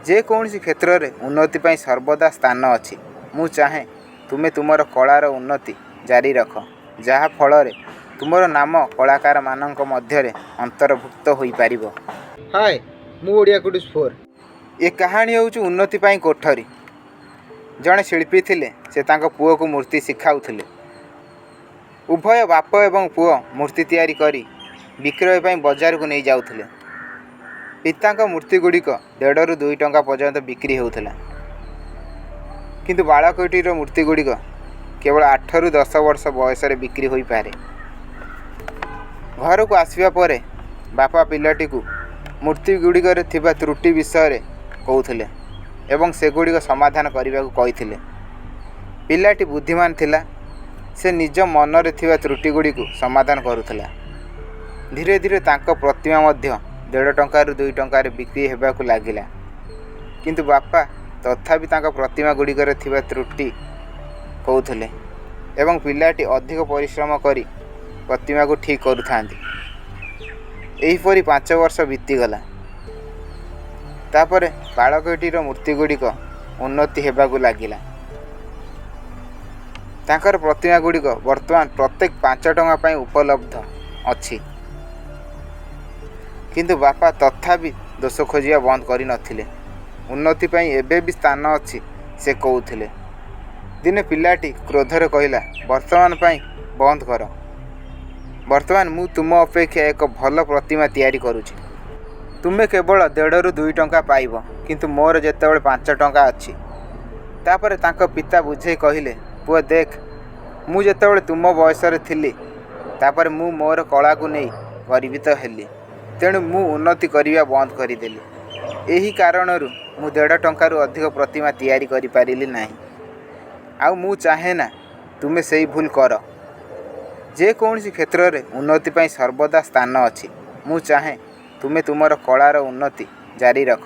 ଯେକୌଣସି କ୍ଷେତ୍ରରେ ଉନ୍ନତି ପାଇଁ ସର୍ବଦା ସ୍ଥାନ ଅଛି। ମୁଁ ଚାହେଁ ତୁମେ ତୁମର କଳାର ଉନ୍ନତି ଜାରି ରଖ, ଯାହା ଫଳରେ ତୁମର ନାମ କଳାକାରମାନଙ୍କ ମଧ୍ୟରେ ଅନ୍ତର୍ଭୁକ୍ତ ହୋଇପାରିବ। ହାଏ, ମୁଁ ଓଡ଼ିଆ କୁଡୁସ୍ 4। ଏ କାହାଣୀ ହେଉଛି ଉନ୍ନତି ପାଇଁ କୋଠରୀ। ଜଣେ ଶିଳ୍ପୀ ଥିଲେ। ସେ ତାଙ୍କ ପୁଅକୁ ମୂର୍ତ୍ତି ଶିଖାଉଥିଲେ। ଉଭୟ ବାପ ଏବଂ ପୁଅ ମୂର୍ତ୍ତି ତିଆରି କରି ବିକ୍ରୟ ପାଇଁ ବଜାରକୁ ନେଇ ଯାଉଥିଲେ। ପିତାଙ୍କ ମୂର୍ତ୍ତିଗୁଡ଼ିକ ଦେଢ଼ରୁ 2 ଟଙ୍କା ପର୍ଯ୍ୟନ୍ତ ବିକ୍ରି ହେଉଥିଲା, କିନ୍ତୁ ବାଳକଟିର ମୂର୍ତ୍ତିଗୁଡ଼ିକ କେବଳ 8ରୁ 10 ବର୍ଷ ବୟସରେ ବିକ୍ରି ହୋଇପାରେ। ଘରକୁ ଆସିବା ପରେ ବାପା ପିଲାଟିକୁ ମୂର୍ତ୍ତିଗୁଡ଼ିକରେ ଥିବା ତ୍ରୁଟି ବିଷୟରେ କହୁଥିଲେ ଏବଂ ସେଗୁଡ଼ିକ ସମାଧାନ କରିବାକୁ କହିଥିଲେ। ପିଲାଟି ବୁଦ୍ଧିମାନ ଥିଲା। ସେ ନିଜ ମନରେ ଥିବା ତ୍ରୁଟିଗୁଡ଼ିକୁ ସମାଧାନ କରୁଥିଲା। ଧୀରେ ଧୀରେ ତାଙ୍କ ପ୍ରତିମା ମଧ୍ୟ ଦେଢ଼ ଟଙ୍କାରୁ 2 ଟଙ୍କାରେ ବିକ୍ରି ହେବାକୁ ଲାଗିଲା, କିନ୍ତୁ ବାପା ତଥାପି ତାଙ୍କ ପ୍ରତିମା ଗୁଡ଼ିକରେ ଥିବା ତ୍ରୁଟି କହୁଥିଲେ ଏବଂ ପିଲାଟି ଅଧିକ ପରିଶ୍ରମ କରି ପ୍ରତିମାକୁ ଠିକ୍ କରୁଥାନ୍ତି। ଏହିପରି 5 ବର୍ଷ ବିତିଗଲା। ତାପରେ ବାଳକଟିର ମୂର୍ତ୍ତିଗୁଡ଼ିକ ଉନ୍ନତି ହେବାକୁ ଲାଗିଲା। ତାଙ୍କର ପ୍ରତିମା ଗୁଡ଼ିକ ବର୍ତ୍ତମାନ ପ୍ରତ୍ୟେକ 5 ଟଙ୍କା ପାଇଁ ଉପଲବ୍ଧ ଅଛି, କିନ୍ତୁ ବାପା ତଥାପି ଦୋଷ ଖୋଜିବା ବନ୍ଦ କରିନଥିଲେ। ଉନ୍ନତି ପାଇଁ ଏବେ ବି ସ୍ଥାନ ଅଛି, ସେ କହୁଥିଲେ। ଦିନେ ପିଲାଟି କ୍ରୋଧରେ କହିଲା, "ବର୍ତ୍ତମାନ ପାଇଁ ବନ୍ଦ କର। ବର୍ତ୍ତମାନ ମୁଁ ତୁମ ଅପେକ୍ଷା ଏକ ଭଲ ପ୍ରତିମା ତିଆରି କରୁଛି। ତୁମେ କେବଳ ଦେଢ଼ରୁ 2 ଟଙ୍କା ପାଇବ, କିନ୍ତୁ ମୋର ଯେତେବେଳେ 5 ଟଙ୍କା ଅଛି।" ତାପରେ ତାଙ୍କ ପିତା ବୁଝାଇ କହିଲେ, "ପୁଅ, ଦେଖ, ମୁଁ ଯେତେବେଳେ ତୁମ ବୟସରେ ଥିଲି, ତାପରେ ମୁଁ ମୋର କଳାକୁ ନେଇ ଗର୍ବିତ ହେଲି। ତେଣୁ ମୁଁ ଉନ୍ନତି କରିବା ବନ୍ଦ କରିଦେଲି। ଏହି କାରଣରୁ ମୁଁ ଦେଢ଼ ଟଙ୍କାରୁ ଅଧିକ ପ୍ରତିମା ତିଆରି କରିପାରିଲି ନାହିଁ। ଆଉ ମୁଁ ଚାହେଁ ନା ତୁମେ ସେହି ଭୁଲ କର। ଯେକୌଣସି କ୍ଷେତ୍ରରେ ଉନ୍ନତି ପାଇଁ ସର୍ବଦା ସ୍ଥାନ ଅଛି। ମୁଁ ଚାହେଁ ତୁମେ ତୁମର କଳାର ଉନ୍ନତି ଜାରି ରଖ,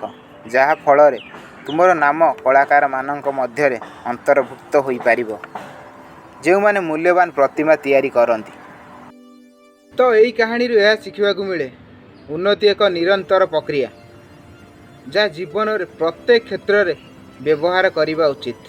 ଯାହା ଫଳରେ ତୁମର ନାମ କଳାକାରମାନଙ୍କ ମଧ୍ୟରେ ଅନ୍ତର୍ଭୁକ୍ତ ହୋଇପାରିବ, ଯେଉଁମାନେ ମୂଲ୍ୟବାନ ପ୍ରତିମା ତିଆରି କରନ୍ତି।" ତ ଏହି କାହାଣୀରୁ ଏହା ଶିଖିବାକୁ ମିଳେ, ଉନ୍ନତି ଏକ ନିରନ୍ତର ପ୍ରକ୍ରିୟା, ଯାହା ଜୀବନରେ ପ୍ରତ୍ୟେକ କ୍ଷେତ୍ରରେ ବ୍ୟବହାର କରିବା ଉଚିତ।